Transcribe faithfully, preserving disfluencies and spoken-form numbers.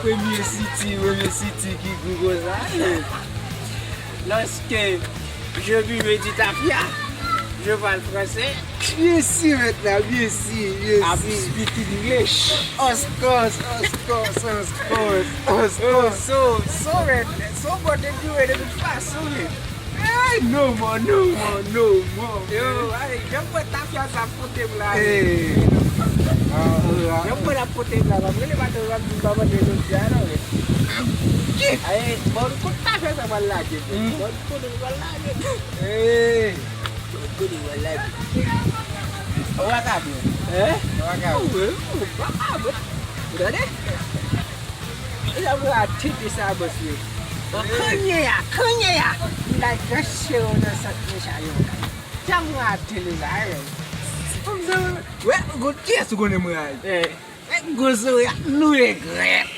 Premye siti, premye siti ki gou konsa. Lorsque je buvais du tafia, je parle français. Byen si, mèt la, byen si, byen si. I speak English. Of course, of course, of course, of course. So, so, mèt, so, bon, depi, de tout fason, mèt. Hey, no more, no more, no more. Yo, ale, jan m wè tafya sa pote m la. Hey. Jan m wè l ap pote m la, m ap rele patwon, m ap di m pa mande jodi a non, men. Aye, bon, kote tafya sa pral lage, men? Bon, kote l pral lage? Hey. Bon, kote l pral lage? Ou pa ka bwè. Hein? Ou pa ka bwè. Ou pa ka bwè. Ou tande? E sa mwen a tete sa bòs yo. Bon, kounye a, kounye a, m pral branche yo nan sant mechan yo. Sa mwen a tele la, e. Kòmsi, wè, gout kiyès ou konnen mwen a ye? E gwo zore a, nou regrèt.